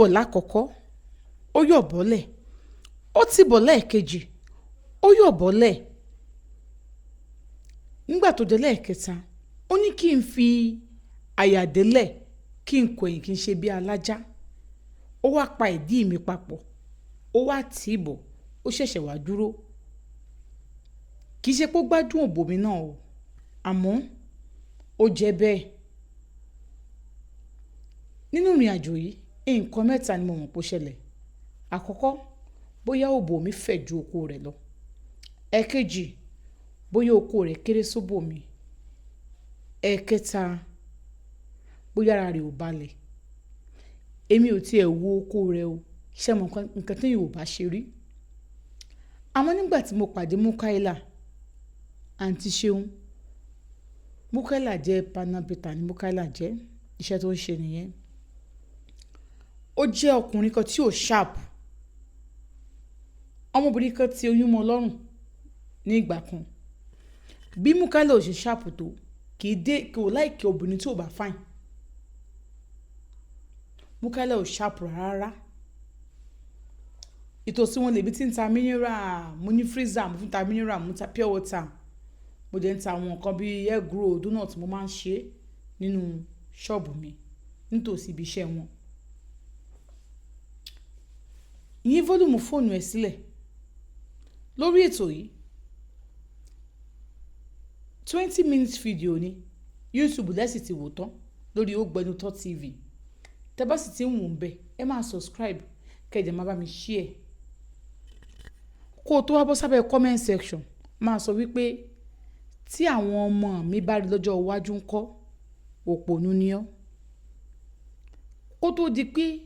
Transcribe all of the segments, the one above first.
Bọ̀ lákọ̀ọ́kọ́, ó yọ̀ bọ́lẹ̀. Ó ti bọ̀ lẹ́ẹ̀kejì, ó yọ̀ bọ́lẹ̀. Nígbà tó dé lẹ́ẹ̀kẹta, ó ní kí n fi àyà délẹ̀, kí n kọ̀yìn, kí n ṣe bí alájá. Ó wá pa ìdí mi papọ̀, ó wá tì í bọ̀, ó ṣẹ̀ṣẹ̀ wá dúró. Kì í ṣe pé ó gbádùn òbò mi náà o, àmọ́ ó jẹ́ bẹ́ẹ̀. Nínú ìrìnàjò yìí, nǹkan mẹ́ta ni mo mọ̀ pé ó ṣẹlẹ̀. Àkọ́kọ́, bóyá òbò mi fẹ̀ ju okó rẹ̀ lọ. Ẹ̀kejì, bóyá okó rẹ̀ kéré sóbò mi. Ẹ̀kẹta, bóyá ara rẹ̀ ò balẹ̀. Èmi ò tí è wo okó rẹ̀ o. Ṣé mo nǹkan tí èèyàn ò bá ṣe rí? Àmọ́ nígbà tí mo pàdé Mukaila, Àǹtí Ṣeun, Mukaila jẹ́ panel ni Mukaila jẹ́, iṣẹ́ tó ń ṣe nìyẹn. Ó jẹ́ ọkùnrin kan tí ò sharp. Ọmọbìnrin kan tí oyún mọ́ lọ́rùn ní ìgbà kan. Bí Mukaila ò ṣe sharp tó, kì í dé, kò like obìnrin tí ò bá fine. Mukaila ò sharp rárá. Ìtòsí wọn lèmi tí ń ta mineral, mo ní freezer, mo fi ń ta mineral, mo ń ta pure water. Mo dẹ̀ ń ta àwọn nǹkan bí egg roll, donut, mo máa ń ṣe nínú ṣọ́ọ̀bù mi nítòsí ibi iṣẹ́ wọn. Yín volume fóònù ẹ sílẹ̀ lórí ètò yìí. 20 minutes video ni, YouTube lẹ́sì ti wò tán lórí Ògbẹ́nutọ́ TV. Tẹ́ bá sì ti ń wò ń bẹ̀, ẹ máa subscribe, kẹ́ ẹ dẹ̀ máa bá mi share. Kó o tó wá bọ́ sábẹ́ comment section, máa sọ wípé tí àwọn ọmọ mi bá rí lọ́jọ́ iwájú ńkọ́, òpònú ni ọ́. Kó tó di pé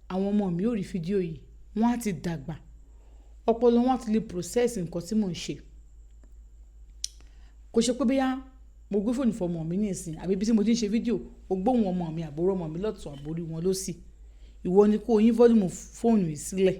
àwọn ọmọ mi ò rí fídíò yìí, wọ́n á ti dàgbà, ọpọlọ wọn á ti lè process nǹkan tí mò ń ṣe. Kò ṣe pé bóyá mo gbé fóònù fún ọmọ mi nísìnyí, àbí ibi tí mo ti ń ṣe fídíò, o gbóhùn ọmọ mi àbúrò ọmọ mi lọ́tùn, àbórí wọn lósì. Ìwọ ni kó yín volume fóònù yìí sílẹ̀,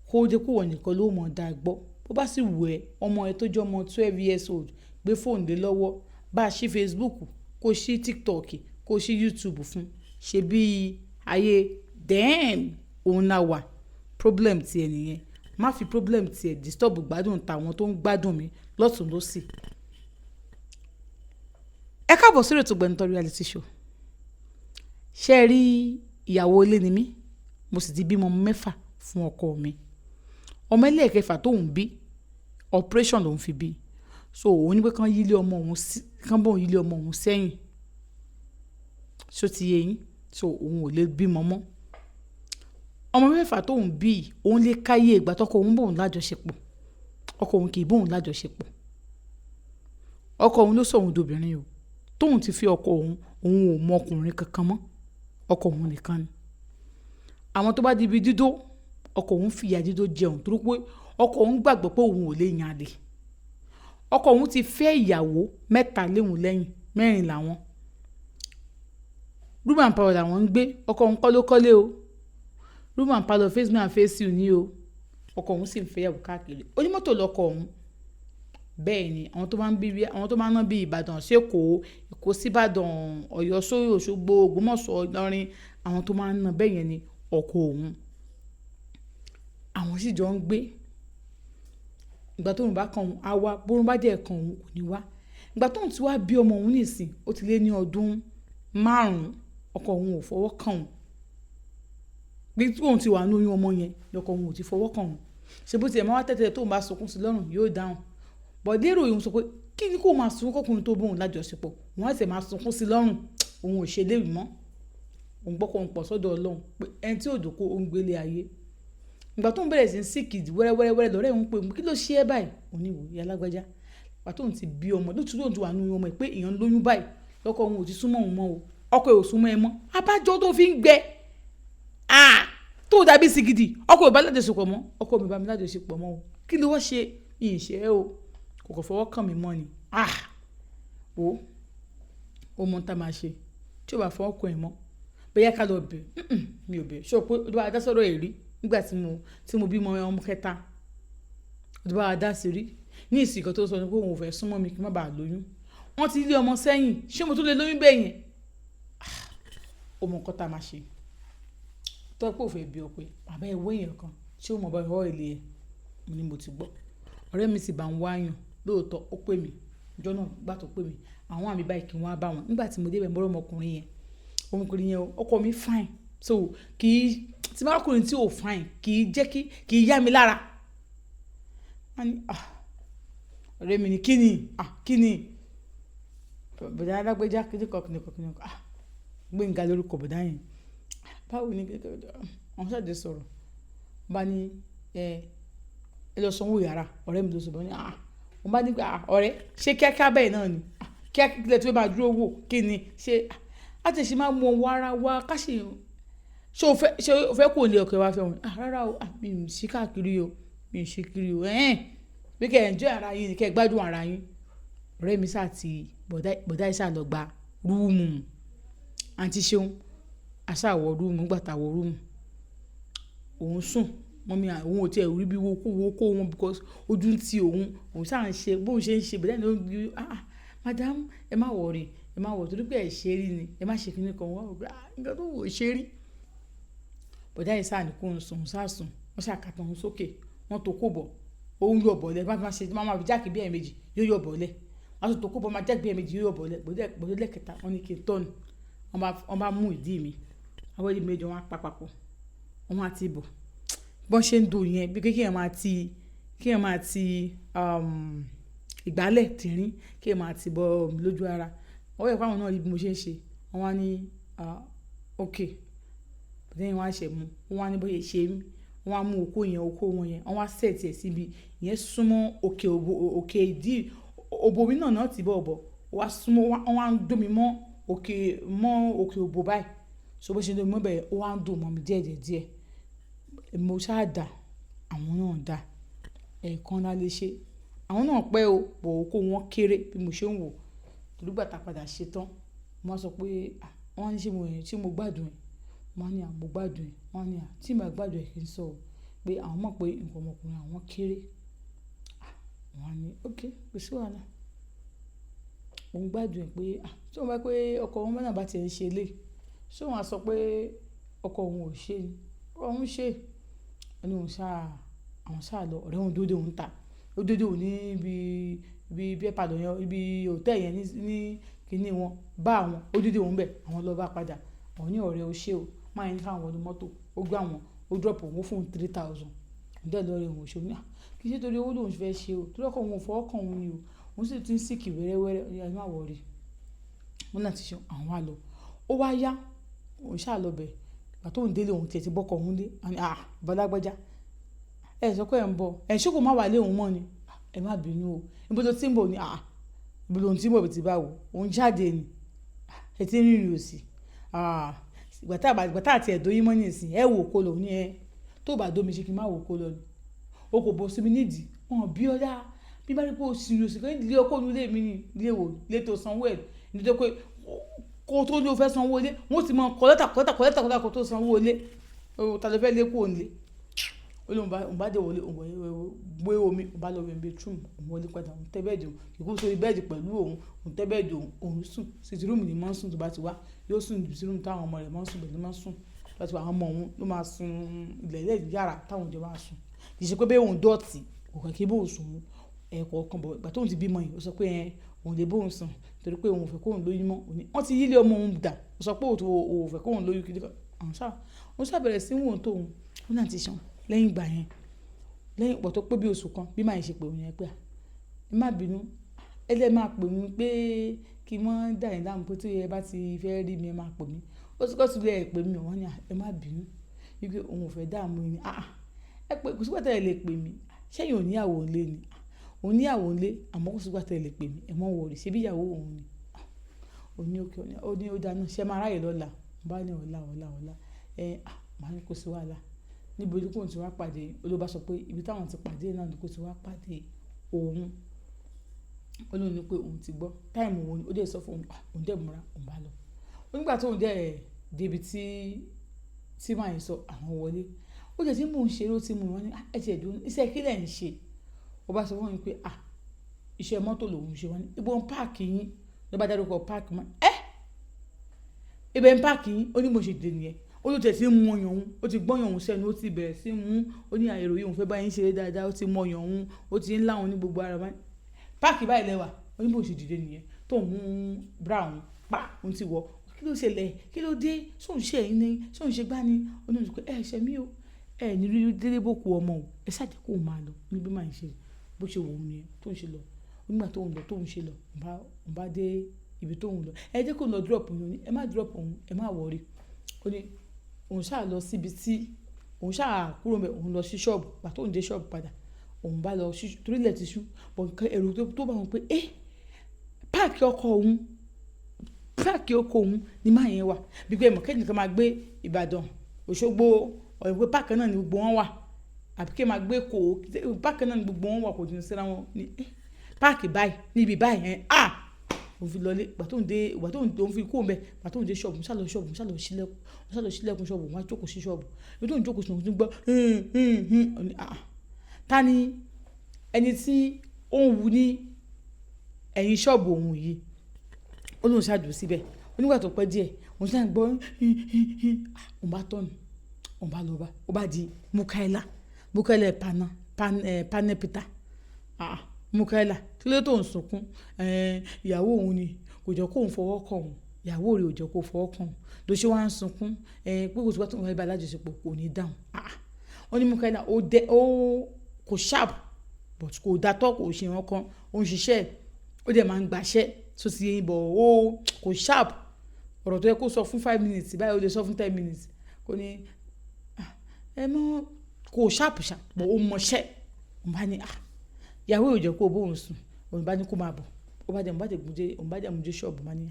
kó jẹ́ kó wọ̀ nìkan ló mọ̀ dá gbọ́. Bó bá sì wù ẹ́, ọmọ ẹ tó jẹ́ ọmọ 12 years old, gbé fóònù lé lọ́wọ́, bá a ṣí Facebook, kó ṣí TikTok, kó ṣí YouTube fún ṣe bí ayé then òun la wà. Problem ti ẹ nìyẹn. Má fi problem ti ẹ disturb gbádùn tàwọn tó ń gbádùn mi lọ́tùn lósì. Ẹ káàbọ̀ sórí ètò Ògbẹ́nutọ́ reality show. Ṣé ẹ rí, ìyàwó ilé ni mí, mo sì ti bímọ mẹ́fà fún ọkọ mi. Ọmọ ẹlẹ́ẹ̀kẹfà tóun bí, operation lòun fi bí. So òun ní pé kán yílé ọmọ òun sí, kán bóun yílé ọmọ òun sẹ́yìn. Ṣó ti yé yín? So òun ò lè bímọ mọ́. Ọmọ mẹ́fà tóun bí, òun lè káyé ìgbà tọkọ òun bóun lájọṣepọ̀. Ọkọ òun kì í bóun lájọṣepọ̀. Ọkọ òun ló sọ òun dobìnrin o. Tóun ti fi ọkọ òun, òun ò mọ ọkùnrin kankan mọ́, ọkọ òun nìkan ni. Àwọn tó bá di ibi dídó, ọkọ òun fìyà dídó jẹun, torí pé ọkọ òun gbàgbọ́ pé òun ò lè yan àlè. Ọkọ òun ti fẹ́ ìyàwó mẹ́ta léhùn lẹ́yìn, mẹ́rin làwọn. Room and parlour làwọn ń gbé. Ọkọ òun kọ́ ló kọ́lé o. Room and parlour, face me and face you ní o. Ọkọ òun sì ń fẹ́ ìyàwó káàkiri. Onímọ́tò lọkọ òun. Bẹ́ẹ̀ ni, àwọn tó máa ń bí, àwọn tó máa ń ná bí Ìbàdàn sí Èkó, Èkó sí Ìbàdàn, Ọ̀yọ́ sórí Òṣogbo, Ògbómọ̀ṣọ́, Ìlọrin, àwọn tó máa ń ná bẹ́ẹ̀ yẹn ni ọkọ òun. Àwọn sì jọ ń gbé. Ìgbà tóun bá kan òun, á wá. Bórun bá dẹ̀ kan òun, kò ní wá. Ìgbà tóun ti wá bí ọmọ òun nísìn, ó ti lé ní ọdún 5, ọkọ òun ò fọwọ́ kàn òun. Bí tóun ti wà nínú oyún ọmọ yẹn, lọkọ òun ò ti fọwọ́ kàn òun. Ṣé bó ti ẹ̀ máa wá tẹ́tẹ́, tóun bá sunkún sí lọ́rùn, yóò dáhùn. But lérò òun sọ pé kí ni kó máa sunkún kọkùnrin tó bóun lájọṣepọ̀, òun á sì máa sunkún sí lọ́rùn, òun ò ṣe léyìí mọ́. Òun gbọ́kàn òun pọ̀ sọ́dọ̀ Ọlọ́run pé ẹni tí ò dóko ó ń gbélé ayé. Ìgbà tó ń bẹ̀rẹ̀ sí ní sick wẹ́rẹ́wẹ́rẹ́ wẹ́rẹ́, lọ́rẹ́ òun pé, "Kí ló ṣe ẹ́ báyìí?" Òun ní, "Ìwò ìyá alágbájá." Ìgbà tóun ti bí ọmọ, lótú tóun ti wà nínú ọmọ ẹ̀ pé èèyàn lóyún báyìí, lọ́kọ òun ò ti súnmọ́ òun mọ́ o. Ọkọ ẹ̀ ò súnmọ́ ẹ mọ́. Abájọ tó fi ń gbẹ. Ah! Tó dàbí sìgìdì, ọkọ ò bá lájọṣepọ̀ mọ́. Ọkọ mi bá mi lájọṣepọ̀ mọ́ o. Kí ló wá ṣe? Ìṣe ẹ o. Kò kàn fọwọ́ kàn mí mọ́ ni. Ah! O, ó mọ ohun tá a máa ṣe. Tí ó bá fọwọ́ kàn ẹ mọ́, bóyá ká lọ bẹ̀. Mi ò bẹ̀. Ṣé o pé ó bá dá sọ̀rọ̀ ẹ̀ rí nígbà tí mo bímọ ọmọ kẹta? Ó bá dá sí rí. Ní ìsìnkú tó sọ ni pé òun ò fẹ́ súnmọ́ mi kí n má bàa lóyún. Wọ́n ti lé ọmọ sẹ́yìn. Ṣé mo tún lè lóyún bẹ́ẹ̀ yẹn? Ah! Ó mọ nǹkan tá a máa ṣe. Tó bá pé ò fẹ́ bí ọ pé bàbá ẹ wá èèyàn kan tí ó mọ̀ bá ẹ oil ẹ̀. Mo ní mo ti gbọ́. Ọ̀rẹ́ mi sì bá ń wá yàn. Lóòótọ́ ó pè mí. Ọjọ́ náà gbà tó pè mí, àwọn àmì báyìí kí n wá bá wọn. Nígbà tí mo dé ibẹ̀, mo rí ọmọkùnrin yẹn. Ọmọkùnrin yẹn, ọkọ mi fine. So kì í, tí bá ọkùnrin tí ò fine, kì í jẹ́ kí, kì í yá mi lára. Wọ́n ní, "Ah, ọ̀rẹ́ mi ní kí ni? Ah, kí ni? Bọ̀dá alágbèjà kíni kan kíni kan kíni kan." Ah, Gbénga lórúkọ bọ̀dá yẹn. Báwo ni kíni kan? Wọ́n ṣàdé sọ̀rọ̀. Mo bá ní, "Ẹ, ẹ lọ sanwó yàrá." Ọ̀rẹ́ mi ló sọ bẹ́ẹ̀. Mo ní, "Ah." Mo bá ní pé, "Ah, ọ̀rẹ́, ṣé kíákíá bẹ́ẹ̀ náà ni? Ah, kíákíá kílẹ̀ tí ó bá dúró wò, kí ni? Ṣé a ti ṣe máa mú owó ara wa ká ṣe, ṣé o fẹ́ kó lé ọkọ ẹ wá fẹ́ wọn?" "Ah, rárá o. Ah, mi ò sí káàkiri o. Mi ò ṣe kiri o." "Ẹ̀hẹn, pé kí ẹ enjoy ara yín ni, kí ẹ gbádùn ara yín." Ọ̀rẹ́ mi sá ti bọ̀dá, bọ̀dá yìí sá lọ gba room. Àǹtí Ṣeun, a sá wọ room. Nígbà tá a wọ room, òun sùn. Mummy, òun ò tí ì rí bí wo kó wo kó wọn because ojú ń ti òun. Òun sá ń ṣe bó ń ṣe ń ṣe. Bọ̀dá yìí ló ń gbé, "Ah, madam, ẹ má worry, ẹ má worry torí pé ẹ ṣe rí ni. Ẹ má ṣe kíni kan." Wọ́n wí pé, "Ah, nǹkan tó wò ó ṣe rí." Bọ̀dá yìí sá ní kó ń sùn, òun sá sùn. Wọ́n sá kàtà òun sókè. Wọ́n tó kó bọ̀. Ó ń yọ̀ bọ̀lẹ̀. Bá máa ṣe, máa fi jack bí ẹ̀ẹ̀mejì, yóò yọ̀ bọ̀lẹ̀. Wọ́n tún tó kó bọ̀, máa jack bí ẹ̀ẹ̀mejì, yóò yọ̀ bọ̀lẹ̀. Bọ̀dá lẹ́ẹ̀kẹta, wọ́n ní kí n turn. Wọ́n bá mú ìdí mi. Àwọn ìdí méjì wọ́n á pa papọ̀. Wọ́n máa ti bọ̀. Bọ́n ṣe ń do yẹn bí kí èèyàn máa ti, kí èèyàn máa ti, ìgbálẹ̀ tìrín, kí èèyàn máa ti bọ̀ lójú ara. Wọ́n yẹ kó àwọn náà rí bí mo ṣe ń ṣe. Wọ́n wá ní, "Ah, okay." Bọ̀dá yẹn wá ṣẹ̀ mú. Wọ́n wá ní bó ṣe ṣe mí. Wọ́n wá mú okó yẹn, okó wọn yẹn. Wọ́n wá set ẹ̀ síbi. Ìyẹn súnmọ́ òkè òbò, òkè ìdí òbò mi náà náà ti bọ̀ bọ̀. Ó wá súnmọ́, wọ́n wá ń dó mi mọ́ òkè, mọ́ òkè òbò báyìí. So bó ṣe ń dó mi mọ́ bẹ́ẹ̀, ó wá ń dùn mọ́ mi díẹ̀ díẹ̀ díẹ̀. Mo sá dà, àwọn náà dà. Ẹ̀ẹ̀kan la lè ṣe. Àwọn náà pẹ́ o, but okó wọn kéré bí mo ṣe ń wò. Torí ìgbà tá a padà ṣe tán, mo wá sọ pé, "Ah," wọ́n ní ṣé mo gbádùn ẹ̀? Mo wá ní, "À, mo gbádùn ẹ̀." Wọ́n ní, "À, tí n bá gbádùn ẹ̀ kí n sọ o." Pé àwọn mọ̀ pé nǹkan ọmọkùnrin àwọn kéré. Ah, mo wá ní, "Okay, kò sí wàhálà." Òun gbádùn ẹ̀ pé, ah, tí òun bá pé ọkọ òun náà bá ti ń ṣe eléyìí, ṣé òun á sọ pé ọkọ òun ò ṣe ni? Ọkọ òun ṣe. Ó ní òun sá, àwọn sá lọ, ọ̀rẹ́ òun dúró dé òun ta. Ó dúró dé òun ní ibi, ibi beer parlour yẹn, ibi hotel yẹn ní kíní wọn, bá àwọn, ó dúró dé òun bẹ́ẹ̀, àwọn lọ bá padà. Àwọn ní ọ̀rẹ́ ó ṣe o. Máa yẹn ní ká wọnú mọ́tò, ó gbé àwọn, ó drop òun, ó fún òun 3,000. Òun dẹ̀ lọ rí òun ṣe. Ó ní, "Ah, kì í ṣe torí owó lòun fẹ́ ṣe o. Torí ọkọ òun ò fọwọ́ kan òun ni o. Òun sì ti ń sick wẹ́rẹ́wẹ́rẹ́." Ó ní, "Ẹ má worry." Wọ́n náà ti ṣe, àwọn wá lọ. Ó wá yá, òun sá lọ bẹ̀. Ìgbà tó ń délé òun tí ẹ ti bọ́kọ̀ òun dé. Wọ́n ní, "Ah, bọ̀dá lágbájá. Ẹ sọ pé ẹ̀ ń bọ̀. Ẹ̀ ṣé kò má wá lé òun mọ́ ni? Ẹ má bínú o. Ibo lo tí ń bọ̀ ni?" "Ah, ibo lo tí ń bọ̀ bí ti bá wò. Òun jáde ni. Ẹ ti ń rìnrìn òsì. Ah, ìgbà tá àti ẹ̀ dó yín mọ́ nísìnyí, ẹ wò kó lọ." Ní ẹ. "Tó bá dó mi ṣe kí n má wò kó lọ ni. O kò bọ́ sí mi nídìí. Wọn bí ọ dá. Bí bá rí pé o sì rìn òsì kan nídìí ọkọ òun ilé mi ni. Ilé wo? Ilé tó sanwó ẹ̀. Nítorí pé kó tó ní o fẹ́ sanwó ilé, wọ́n sì máa kọ lẹ́tà, kọ lẹ́tà, kọ lẹ́tà, kọ lẹ́tà kó tó sanwó ilé. O ta ló fẹ́ lé kúrò nílé?" Ó ní òun bá dé wọlé, òun gbé omi, òun bá lọ wẹ̀ bathroom, òun wọlé padà, òun tẹ́ bed òun, kì í kú sórí bed pẹ̀lú òun, òun tẹ́ bed òun, òun sùn. Sitting room ni mọ́ ń sùn tó bá ti wá. Yóò sùn ní sitting room táwọn ọmọ rẹ̀ máa ń sùn, bẹ́ẹ̀ ló máa ń sùn. Tó bá ti wá, àwọn ọmọ òun ló máa sùn ilẹ̀lẹ̀ yàrá táwọn jọ máa sùn. Kì í ṣe pé bóyá òun dọ̀tí, kò kàn kí bó sùn ẹ̀ẹ̀kọ̀kan bọ̀. Ìgbà tó ń ti bímọ yìí, ó sọ pé ẹ, òun lè bó òun sùn torí pé òun ò fẹ́ kó òun lóyún mọ́. Wọ́n ti yí ilé ọmọ òun dà. Ó sọ pé òun ò fẹ́ kó òun lóyún kí nìkan. Àwọn sá, òun sá bẹ̀rẹ̀ sí ń wò tó òun. Ó náà ti ṣàn lẹ́yìn ìgbà yẹn. Lẹ́yìn ìgbà tó pé bí oṣù kan, bí màá ṣe pé òun yẹn pé, "À, ẹ má bínú. Ẹ lè máa pè mí pé kí n má dà yín láàmú pé tí ẹ bá ti fẹ́ rí mi, ẹ máa pè mí. Ó sì kọ́ sílẹ̀ ẹ pè mí." Wọ́n ní, "À, ẹ má bínú." Wípé òun ò fẹ́ dààmú yín. "Ah, ẹ pé kò sí ìgbà tí ẹ lè pè mí. Ṣé ẹ̀yin ò ní ìyàwó nílé ni?" "Òun ní ìyàwó nílé, àmọ́ kò sí ìgbà tí ẹ lè pè mí. Ẹ má worry. Ṣé bí ìyàwó òun ni?" Ó ní okay, ó ní ó dáná. "Ṣé ẹ máa ráyè lọ́la?" Mo bá ní ọ̀la, ọ̀la, ọ̀la. Ẹ, ah, màá ní kó sí wàhálà. Níbo ni kó ti wá pàdé? Ó ló bá sọ pé ibi táwọn ti pàdé náà ni kó ti wá pàdé òun. Ó ní òun ní pé òun ti gbọ́. Time wo ni? Ó dẹ̀ sọ fún òun, ah, òun dẹ̀ múra, òun bá lọ. Nígbà tó ń dẹ̀ dé ibi tí màá yẹn sọ, àwọn wọlé. Ó jẹ́ tí mò ń ṣe ló ti mú wọn ní, "Ah, ẹ ti ẹ̀ dúró, iṣẹ́ kí lẹ̀ ń ṣe?" Ó bá sọ fún mi pé, "Ah, iṣẹ́ mọ́tò lòun ń ṣe." Wọ́n ní, "Ibo ń park yín?" Ló bá dárúkọ park mọ́. "Ẹ́! Ibẹ̀ ń park yín?" Ó ní mo ṣe dé nìyẹn. Ó ló tẹ̀ sí ń mú ọyàn òun, ó ti gbọ́yàn òun sẹ́nu, ó ti bẹ̀rẹ̀ sí ń mú. Ó ní èrò yìí òun fẹ́ bá yín ṣeré dáadáa, ó ti mọ ọyàn òun, ó ti ń lá òun ní gbogbo ara báyìí. Páàkì báyìí lẹ́wà. Ó ní bó ṣe dìde nìyẹn. Tó ń mú bra òun, pa, òun ti wọ̀. Kí ló ṣẹlẹ̀? Kí ló dé? Ṣé òun ṣe ẹ̀yin ni? Ṣé òun ṣe gbá ni? Ó ní òun sọ pé ẹ ṣe mí o. Ẹ ní rí délé bó ku ọmọ o. Ẹ ṣáà jẹ́ kó máa lọ. Ní bí màá ṣe, bó ṣe wò ó nìyẹn tó ń ṣe lọ. Nígbà tó ń lọ, tó ń ṣe lọ, òun bá dé ibi tó ń lọ. Ẹ jẹ́ kó lọ drop òun. Ó ní ẹ má drop òun, ẹ má worry. Ó ní òun ṣáà lọ síbi tí òun ṣáà kúrò ńbẹ̀, òun lọ sí ṣọ́ọ̀bù. Ìgbà tó ń dé ṣọ́ọ̀bù padà, òun bá lọ sí, torí ilẹ̀ ti ṣú. But nǹkan ẹ̀rù tó bá wọn pé, "Eh, páàkì ọkọ̀ òun, páàkì ọkọ̀ òun ni man yẹn wà." Bí pé ẹ mọ̀ kí ẹnìkan máa gbé Ìbàdàn, Òṣogbo, ọ̀rẹ́ pé páàkì náà ni gbogbo wọn wà. Àbí kí ẹ máa gbé Èkó, páàkì náà ni gbogbo wọn wà, kò jìnnà síra wọn. Ní, "Eh, páàkì báyìí, níbi báyìí ẹ́, ah!" Òun fi lọlé. Ìgbà tó ń dé, ìgbà tó ń fi kúrò ńbẹ̀, ìgbà tó ń dé ṣọ́ọ̀bù, òun ṣá lọ ṣọ́ọ̀bù, òun ṣá lọ ṣílẹ̀kùn, òun ṣá lọ ṣílẹ̀kùn ṣọ́ọ̀bù, òun wá jókòó sí ṣọ́ọ̀bù. Ibi tó ń jókòó sí, òun tí ń gbọ́ hín, hín, hín. Ó ní, "Ah! Ta ni ẹni tí ó ń wu ní ẹ̀yìn ṣọ́ọ̀bù òun yìí?" Ó ní òun ṣá dúró síbẹ̀. Ó ní ìgbà tó pẹ́ díẹ̀, òun ṣá ń gbọ́ hín, hín, hín. Ah! Òun bá turn, òun bá lọ bá, ó bá di Mukaila. Mukaila pana, pan, panel beater. Ah! Mukaila, kí ló dé tó ń sunkún? Eh, ìyàwó òun ni, kò jẹ́ kó ń fọwọ́ kàn òun. Ìyàwó rẹ̀ ò jẹ́ kó fọwọ́ kàn òun. Ló ṣe wá ń sunkún. Eh, pé kò sí ìgbà tó ń fẹ́ bá alájọṣepọ̀, kò ní dáhùn. Ah! Ó ní Mukaila, ó dẹ, ó kò sharp, but kò dátọ́, kò ṣe nǹkan kan. Ó ń ṣiṣẹ́, ó dẹ̀ máa ń gbàṣẹ́. Tó ti yé yín, but ó kò sharp. Ọ̀rọ̀ tó yẹ kó sọ fún 5 minutes báyìí, ó lè sọ fún 10 minutes. Kò ní, "Ah, ẹ mọ̀, kò sharp ṣá, but ó mọ iṣẹ́." Òun bá ní, "Ah, ìyàwó ò jẹ́ kó bá òun sùn." Òun bá ní kó máa bọ̀. Ó bá dẹ̀, òun bá dẹ̀ mú dé, òun bá dẹ̀ mú dé ṣọ́ọ̀bù, bá ní,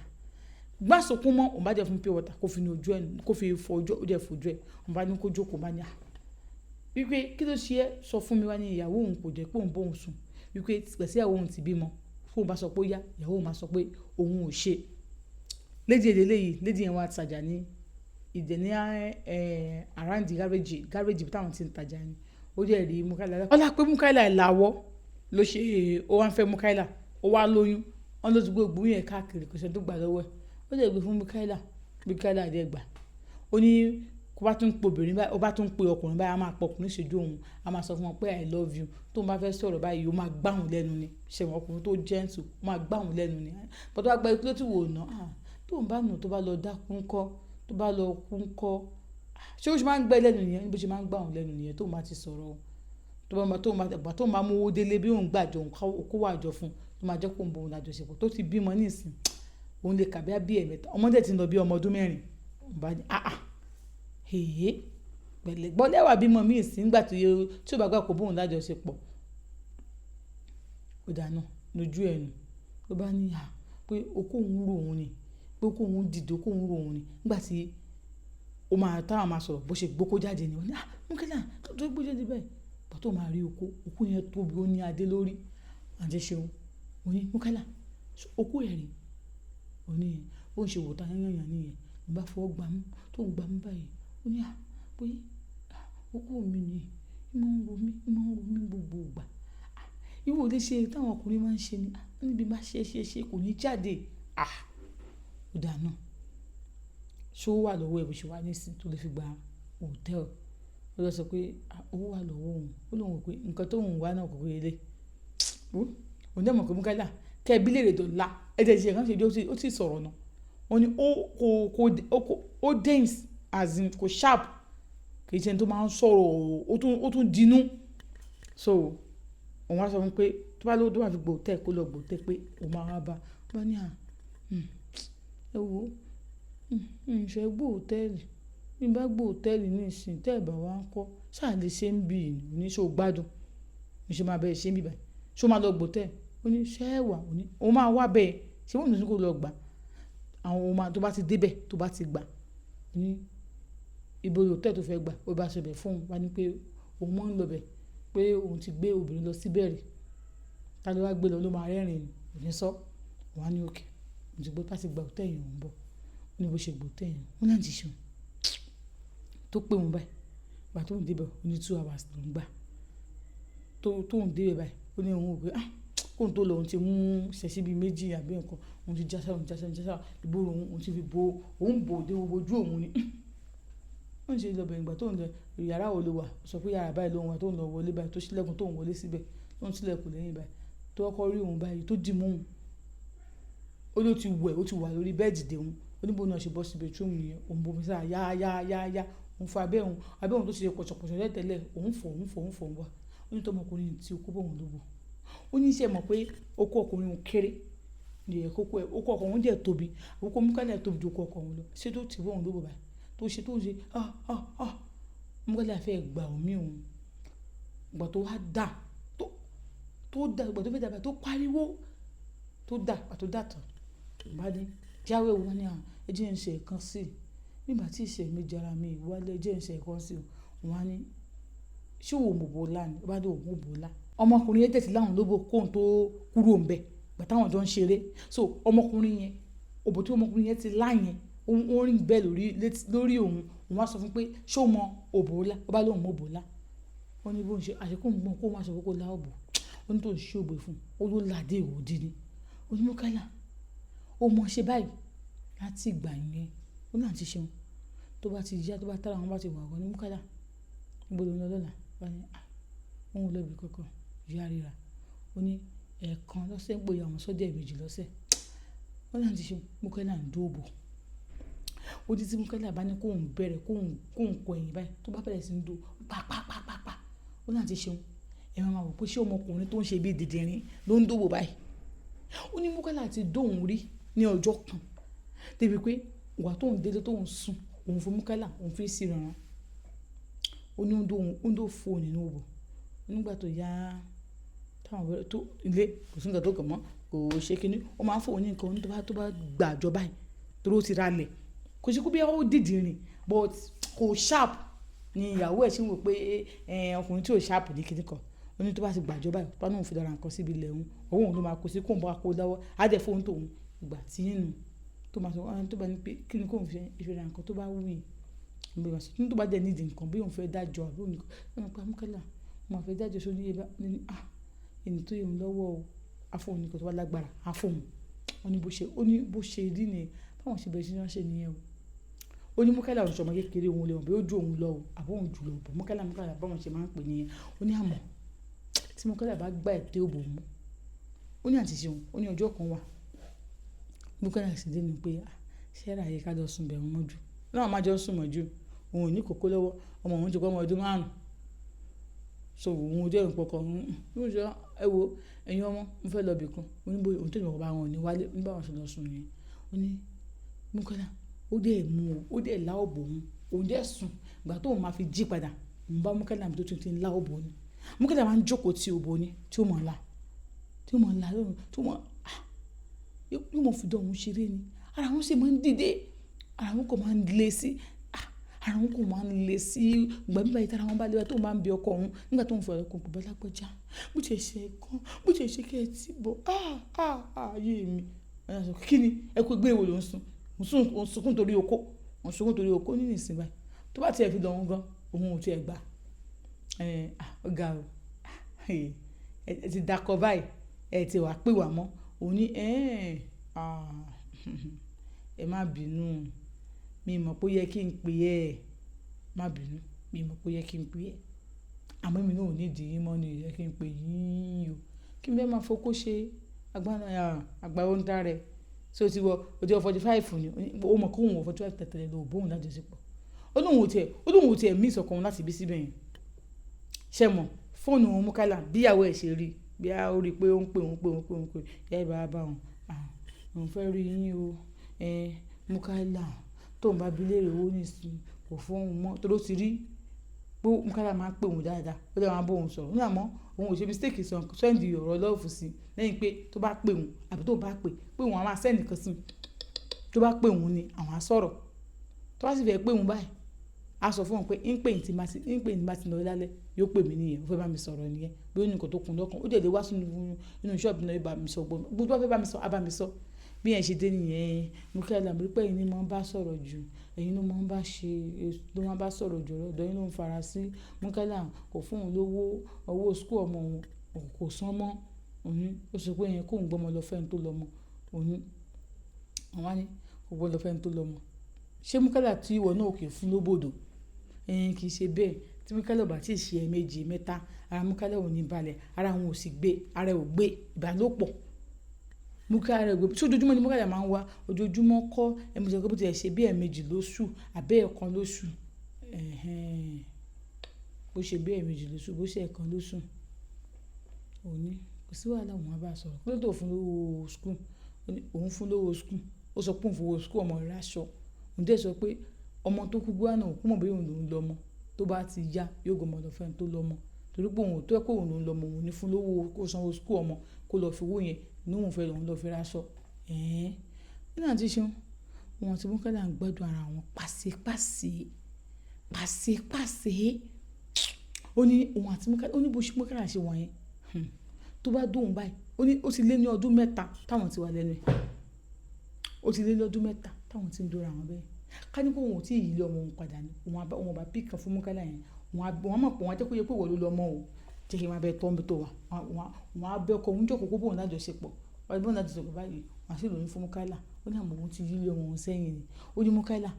"Gbá sunkún mọ́." Òun bá dẹ̀ fún pure water kó fi nu ojú ẹ, kó fi fọ ojú, ó dẹ̀ fojú ẹ. Òun bá ní kó jókòó, bá ní, "Ah, wípé kí ló ṣe ẹ́? Sọ fún mi." Wá ní ìyàwó òun kò jẹ́ pé òun bá òun sùn. Wípé pẹ̀sì ìyàwó òun ti bímọ. Fún òun bá sọ pé ó yá, ìyàwó òun máa sọ pé òun ò ṣe. Lady eléyìí, lady yẹn wá tajà ní ìdẹ̀ ní, around the garage, garage ibi táwọn tí ń tajà ni. Ó dẹ̀ rí Mukaila. Ọlá pé Mukaila làwọ̀ ló ṣe, ó wá ń fẹ́ Mukaila, ó wá lóyún. Wọ́n ló ti gbé ògbóyún yẹn káàkiri, kò sí ẹni tó gbà lọ́wọ́ ẹ̀. Ó dẹ̀ gbé fún Mukaila. Mukaila dẹ̀ gbà. Ó ní kó bá tún pe obìnrin báyìí, ó bá tún pe ọkùnrin báyìí, a máa pe ọkùnrin ṣojú òun. A máa sọ fún wọn pé "I love you." Tó ń bá fẹ́ sọ̀rọ̀ báyìí, ó máa gbá òun lẹ́nu ni. Ṣé àwọn ọkùnrin tó gentle, ó máa gbá òun lẹ́nu ni. But tó bá gba kí ló tí wò ná. Ah, tó ń bá nù, tó bá lọ dákú ńkọ́, tó bá lọ kú ńkọ́. Ṣé ó ṣe máa ń gbẹ́ lẹ́nu nìyẹn? Bí ó ṣe máa ń gbá òun lẹ́nu nìyẹn tó máa ti sọ̀rọ̀. Tó bá máa, tó máa, ìgbà tó máa mú owó délé bí òun gbàjọ, òun kó wà jọ fún un, tó máa jẹ́ kó ń bá òun lájọṣepọ̀. Tó ti bímọ níìsín, òun lè kà bí ẹ̀ẹ̀mẹta. Ọmọdé tí ń lọ bí ọmọ ọdún 4. Òun bá ní, "Ah ah, èé, pẹ̀lẹ́." Gbọ́ lẹ́wà bímọ míì sí nígbà tí ó bá gbà kó bá òun lájọṣepọ̀. Ó dáná lójú ẹ nu. Ló bá ní, "À, pé okó òun rò òun ni, pé okó òun dìde, okó òun rò òun ni." Nígbà tí ó máa, táwọn máa sọ̀rọ̀, bó ṣe gbókó jáde ni. Ó ní, "Ah, Mukaila, tó gbé jáde bẹ́ẹ̀." Ìgbà tó máa rí okó, okó yẹn tóbi, ó ní adé lórí. Àǹtí Ṣeun, mo ní, "Mukaila, okó ẹ rè?" Ó ní, ó ń ṣe wòtá yányányán níyẹn. Mo bá fọwọ́ gbá mú, tó ń gbá mú báyìí. Ó ní, "À, pé okó mi ni, í máa ń ro mí, í máa ń ro mí gbogbo ìgbà. Ah, ìwọ ò lè ṣe táwọn ọkùnrin máa ń ṣe ni. Ah, ó ní bí bá ṣe, ṣe, ṣe kò ní jáde. Ah, ó dáná. Ṣé ó wà lọ́wọ́ ẹ bó ṣe wà nísìnyí tó lè fi gba hòtẹ́ẹ̀lì?" Ó lọ sọ pé, "Ah, owó wà lọ́wọ́ òun." Ó lóhùn wò pé nǹkan tó ń wá náà kò pé lé. Òun dẹ̀ mọ̀ pé Mukaila, kẹ́ ẹ bí léèrè dọ̀la. Ẹ jẹ́ ṣe nǹkan ṣe, ó ti sọ̀rọ̀ náà. Ó ní ó kò, kò, ó dense as in kò sharp. Kì í ṣe ẹni tó máa ń sọ̀rọ̀, ó tún dinú. So òun wá sọ fún un pé tó bá lówó tó bá fi gba hòtẹ́ẹ̀lì, kó lọ gba hòtẹ́ẹ̀lì pé òun máa wá bá. Ó bá ní, "À, ẹ wo, n fẹ́ gbé hòtẹ́ẹ̀lì. Bí n bá gbé hòtẹ́ẹ̀lì níìsín, tẹ́ ẹ bá wá ń kọ́, ṣá lè ṣe ń bí ni." Ó ní ṣé o gbádùn? Mo ṣe máa bá ẹ ṣe ń bí báyìí. Ṣé o máa lọ gba hòtẹ́ẹ̀lì? Ó ní ṣé ẹ wà? Ó ní òun máa wá bẹ́ẹ̀. Ṣé wọ́n ní kó lọ gbà? Àwọn ohun máa tó bá ti dé bẹ́ẹ̀, tó bá ti gbà. Ó ní ibo hòtẹ́ẹ̀lì tó fẹ́ gbà? Ó bá sọ bẹ́ẹ̀ fún òun. Wá ní pé òun máa ń lọ bẹ́ẹ̀, pé òun ti gbé obìnrin lọ síbẹ̀ rí. Ta ló wá gbé lọ ló máa rẹ́rìn-ín. Kò ní sọ. Òun á ní okay. Mo ti gbé bá ti gba hòtẹ́ẹ̀lì yẹn, òun bọ̀. Ó ní bó ṣe gba hòtẹ́ẹ̀lì yẹn. Ó ní àǹtí Ṣeun tó pé òun báyìí. Ìgbà tó ń dé bẹ́ẹ̀, ó ní 2 hours ló ń gbà. Tó ń dé bẹ́ẹ̀ báyìí, ó ní òun wò pé, ah, kó tó lọ òun ti mú ṣẹ̀ṣẹ̀ bí méjì àbí nǹkan. Òun ti já sára, òun já sára, òun já sára. Ìbò òun, òun ti fi bo, òun bò dé gbogbo ojú òun ni. Ó ń ṣe lọ bẹ̀rẹ̀ ìgbà tó ń lọ yàrá wo ló wà? Ó sọ pé yàrá báyìí ló ń wà, tó ń lọ wọlé báyìí, tó ṣílẹ̀kùn tó ń wọlé síbẹ̀, tó ń ṣílẹ̀kùn lẹ́yìn báyìí, tó kọ́kọ́ rí òun báyìí, tó dì mọ́ òun. Ó ló ti wẹ̀, ó ti wà lórí bẹ́ẹ̀dì dè òun. Ó ní bó náà ṣe bọ́ sí bedroom nìyẹn. Òun bomi sára yá yá yá yá. Òun fọ abẹ́ òun, abẹ́ òun tó ti ṣe pọ̀ṣọ̀pọ̀ṣọ̀ tẹ́lẹ̀tẹ́lẹ̀, òun fọ̀, òun fọ̀, òun fọ̀, òun wá. Ó ní tó ọmọkùnrin tí okó bọ̀ òun lóbo. Ó ní ṣé ẹ mọ̀ pé okó ọkùnrin òun kéré. Ní ẹ̀ kókó ẹ, okó ọkọ òun dẹ̀ tóbi. Okó Mukala tóbi ju okó ọkọ òun lọ. Ṣé tó ti bọ̀ òun lóbo báyìí? Tó ṣe, tó ṣe, ah ah ah. Mukala fẹ́ gba omi òun. Ìgbà tó wá dà, tó dà, ìgbà tó fẹ́ dà báyìí tó pariwo, tó dà, ìgbà tó dà tán. Bá ní, jáwé wò ní à, ẹ jẹ́ ń ṣe nǹkan sí i. Nígbà tí ìṣe mi jara mi wálé, ẹ jẹ́ ń ṣe nǹkan sí i. Wọ́n á ní, ṣé o mọ̀ bó lá ni? Ó bá ní òun mọ̀ bó lá. Ọmọkùnrin yẹn tẹ̀sí láwọn lóbo kó òun tó kúrò ń bẹ. Ìgbà táwọn jọ ń ṣeré. So ọmọkùnrin yẹn, òbò tí ọmọkùnrin yẹn ti lá yẹn, ó rìn bẹ́ẹ̀ lórí, lórí òun. Òun wá sọ fún pé ṣé o mọ òbò lá? Ó bá lóun mọ̀ òbò lá. Ó ní bó ń ṣe, àṣé kó ń gbọ́n kó má sọ pé kó lá òbò. Ó ní tó ń ṣe òbò fún un. Ó ló là dé ìwò ni. Ó ní Mukala, ó mọ ṣe báyìí láti ìgbà yẹn. Ó ní àǹtí ṣeun. Tó bá ti yá, tó bá tàrà, wọ́n bá ti wà gan ní Mukala. Níbo ló ń lọ lọ́la? Ó bá ní, à, òun ò lọ ibi kankan. Ìyá ríra. Ó ní ẹ̀ẹ̀kan lọ́sẹ̀ ń pè àwọn sọ́jà méjì lọ́sẹ̀. Ó ní àǹtí ṣeun, Mukala ń dó òbò. Ó ní tí Mukala bá ní kó ń bẹ̀rẹ̀, kó ń kọ ẹ̀yìn báyìí, tó bá bẹ̀rẹ̀ sí ní dó, pa pa pa pa pa. Ó ní àǹtí ṣeun, ẹ máa mọ̀ pé ṣé ọmọkùnrin tó ń ṣe bí dìdìrín ló ń dóbò báyìí. Ó ní Mukala ti dó òun rí ní ọjọ́ kan. Débi pé ìgbà tó ń délé tó ń sùn, òun fún Mukala, òun fi sí ìrànràn. Ó ní ó ń dó òun, ó ń dó fò nínú òbò. Nígbà tó yá, táwọn bẹ̀rẹ̀ tó ilé, kò sí ǹkan tó kàn mọ́, kò ṣe kíní. Ó máa ń fò ní nǹkan tó bá gbà jọ báyìí, torí ó ti ra lẹ̀. Kò ṣe kó bí ó dìdìrín, but kò sharp ni ìyàwó ẹ̀ ṣì ń wò pé, ẹ́, ọkùnrin tí ò sharp ní kíní kan. Ó ní tó bá ti gbà jọ báyìí, tó bá ní òun fi lọ ra nǹkan síbi ilẹ̀ òun, ọwọ́ òun ló máa kó sí, kó ń bá kó lọ́wọ́. Á dẹ̀ fóun tó òun ìgbà tí ń nu. Tó máa sọ, tó bá ní pé kíni kó ń fi ṣe ra nǹkan tó bá wù yín. Mo bá sọ, tó bá dẹ̀ need nǹkan bí òun fẹ́ dájọ́ àbí òun ní, ó ní pé Mukala, mo máa fẹ́ dájọ́ sórí iye bá, ní, ah, ẹni tó yẹ òun lọ́wọ́ o. Á fún òun ní nǹkan tó bá lágbára, á fún òun. Ó ní bó ṣe, ó ní bó ṣe rí ni, báwọn ṣe bẹ̀rẹ̀ sí ní ṣe nìyẹn o. Ó ní Mukala ò ṣe ọmọ kékeré, òun lè mọ̀ bí ó ju òun lọ o, àbí òun jù lọ. But Mukala, Mukala báwọn ṣe máa ń pè ní yẹn. Ó ní àmọ́ tí Mukala bá gbá ẹ̀ dé òbò mú. Ó ní àǹtí ṣeun, ó ní ọjọ́ kan wà. Mukala sì dé ní pé, ah, ṣé ráyè ká jọ sùn bẹ̀rù mọ́jú. Láwọn máa jọ sùn mọ́jú. Òun ò ní kókó lọ́wọ́. Ọmọ òun ti kọ́ ọmọ ọdún márùn-ún. So òun ò jẹ́ nǹkan kan. Bí ó ṣe, ẹ wo, ẹ̀yin ọmọ, mo fẹ́ lọ ibì kan. Ó ní bó, òun tó ní bàbá wọn ò ní wálé. Ó ní bá wọn ṣe lọ sùn nìyẹn. Ó ní Mukala, ó dẹ̀ mú o, ó dẹ̀ lá òbò òun. Òun dẹ̀ sùn. Ìgbà tó òun máa fi jí padà, òun bá Mukala níbi tó ti ń lá òbò ni. Mukala máa ń jókòó tí òbò ni, tí ó mọ̀ ọ́n lá, tí ó mọ̀ ọ́n lá lóru, tí ó mọ̀, ah, yóò mọ̀ fi dán òun ṣeré ni. Ara wọn sì máa ń dìde. Ara wọn kò máa ń le sí, ah, ara wọn kò máa ń le sí. Ìgbà mí báyìí tí ara wọn bá le báyìí tó máa ń bí ọkọ òun nígbà tó ń fọ ọkọ òun, bá lágbájá. Bó ti ṣe kan, bó ti ṣe kí ẹ tí bọ̀, ah ah ah, ayé mi. Wọ́n á sọ, kí ni? Ẹ kú gbé èwo ló ń sun. Òun sunkún torí okó. Òun sunkún torí okó nínú ìsìn báyìí. Tó bá ti ẹ fi lọ òun gan, òun ò tí ẹ gbà. Ẹ̀, ah, ó ga o. Ẹ ti dakọ báyìí, ẹ ti wá pè wá mọ́. Òun ní, ẹ́, ah, ẹ má bínú. Mi mọ̀ pé ó yẹ kí n pè ẹ. Má bínú. Mi mọ̀ pé ó yẹ kí n pè ẹ. Àmọ́ èmi náà ò ní ìdí yín mọ́ ni ó yẹ kí n pè yín o. Kí n fẹ́ máa fokó ṣe agbára, àgbà ó ń dá rẹ. Ṣé o ti wọ, o ti wọ 45 ni? Ó mọ̀ kó òun wọ 45 tẹ́tẹ́lẹ̀ ló bó òun lájọṣepọ̀. Ó ní òun ò tí ẹ, ó ní òun ò tí ẹ miss ọkọ òun láti bí síbẹ̀ yẹn. Ṣé mọ̀? Fóònù Mukala bí ìyàwó ẹ̀ ṣe rí, bí a ó rí pé ó ń pè òun, pè òun, pè òun, pè. Ìyá ẹ bá bá òun. Ah, òun fẹ́ rí yín o. Ẹ, Mukala tó ń bá bí léèrè owó nísìnyí kò fún òun mọ́. Torí ó ti rí pé Mukala máa ń pè òun dáadáa. Ó dẹ̀ máa ń bá òun sọ̀rọ̀. Ó ní àmọ́ òun ò ṣe mistake sọ, send ọ̀rọ̀ love sí i. Lẹ́yìn pé tó bá pè òun àbí tó bá pè, pé òun á máa send nǹkan sí i. Tó bá pè òun ni àwọn á sọ̀rọ̀. Tó bá sì fẹ́ pè òun báyìí, á sọ fún òun pé ń pè tí bá ti, ń pè tí bá ti lọ lálẹ́, yóò pè mí nìyẹn. Ó fẹ́ bá mi sọ̀rọ̀ nìyẹn. Bí ó ní nǹkan tó kún lọ́kàn. Ó dẹ̀ lè wá sínú, inú shop náà bá mi sọ gbogbo. Gbogbo tó bá fẹ́ bá mi sọ, á bá mi sọ. Bí ẹ ṣe dé nìyẹn. Mukala, mo rí pé ẹ̀yin ni mo ń bá sọ̀rọ̀ jù. Ẹ̀yin ló máa ń bá ṣe, ló máa ń bá sọ̀rọ̀ jù. Ọ̀dọ̀ yín ló ń fara sí. Mukala kò fún òun lówó, owó school ọmọ òun kò san mọ́. Òun ní, ó sọ pé ìyẹn kó ń gbọ́mọ lọ fẹ́ ẹni tó lọmọ. Òun ní, wọ́n wá ní kó gbọ́mọ lọ fẹ́ ẹni tó lọmọ. Ṣé Mukala tí ìwọ náà ò kí ń fún lóbòdò? Ẹn, kì í ṣe bẹ́ẹ̀. Tí Mukaila ò bá tí ì ṣe ẹ̀ẹ̀mejì mẹ́ta, ara Mukaila ò ní balẹ̀, ara òun ò sì gbé, ara ò gbé, ìbálòpọ̀. Mukaila rẹ̀ gbé. Ṣé ojoojúmọ́ ni Mukaila máa ń wá? Ojoojúmọ́ kọ́, ẹ mọ̀ sọ pé bó ti ẹ ṣe bí ẹ̀ẹ̀mejì lóṣù àbí ẹ̀ẹ̀kan lóṣù. Ẹ̀hẹn. Bó ṣe bí ẹ̀ẹ̀mejì lóṣù, bó ṣe ẹ̀ẹ̀kan lóṣù. Ó ní kò sí wàhálà, òun á bá sọ̀rọ̀. Kí ló tó fún lówó school? Ó ní òun fún lówó school. Ó sọ pé òun fowó school ọmọ rẹ̀ aṣọ. Òun dẹ̀ sọ pé ọmọ tó kú gbọ́ náà, kò mọ̀ bóyá òun lòún lọmọ. Tó bá ti yá, yóò gbé ọmọ lọ fún ẹni tó lọmọ. Torí pé òun tó jẹ́ pé òun lòún lọmọ, òun ní fún lówó kó sanwó school ọmọ kó lọ fi owó yẹn ní òun fẹ́ lòún lọ fi ra aṣọ. Ẹ̀hẹn. Nínú àǹtí Ṣeun, òun àti Mukaila ń gbádùn ara wọn pàṣípàṣí, pàṣípàṣí. Ó ní òun àti Mukaila, ó ní bó ṣe Mukaila ṣe wà yẹn. Tó bá dùn báyìí, ó ní ó ti lé ní ọdún 3 táwọn ti wà lẹ́nu ẹ̀. Ó ti lé ní ọdún 3 táwọn tí ń dóra wọn bẹ́ẹ̀. Ká ní pé òun ò tí ì yí ilé ọmọ òun padà ni, òun ò bá pick kan fún Mukaila yẹn. Òun á mọ̀ pé òun á jẹ́ kó yé pé ìwọ ló lọmọ o. Jẹ́ kí n máa bẹ tọ́ níbi tó wà. Òun á bẹ ọkọ òun jókòó kó bó òun lájọṣepọ̀. Wọ́n á bá òun lájọṣepọ̀ báyìí, wọ́n á sì lóyún fún Mukaila. Ó ní àmọ́ òun ti yí ilé ọmọ òun sẹ́yìn ni. Ó ní Mukaila,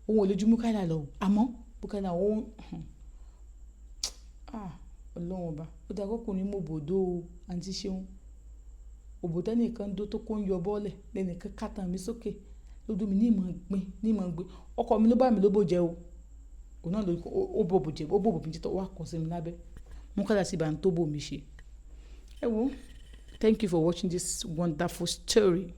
òun ò lè ju Mukaila lọ o. Àmọ́ Mukaila òun, ah, Ọlọ́run ọba. Ó dá kọ́kùnrin mú òbòdó o, àǹtí Ṣeun. Òbò tẹ́nìkan dó tó kó ń yọ bọ́lẹ̀ lẹ́nìkan kátà mi sókè. Lójú mi ní ìmọ̀ gbin, ní ìmọ̀ gbin. Ọkọ mi ló bá mi lóbò jẹ o. Òun náà ló, ó bò bò jẹ, ó bò bò mi jẹ tó wá kọ sí mi lábẹ́. Mukaila sì bá ń tó bò mi ṣe. Ẹ wo, thank you for watching this wonderful story.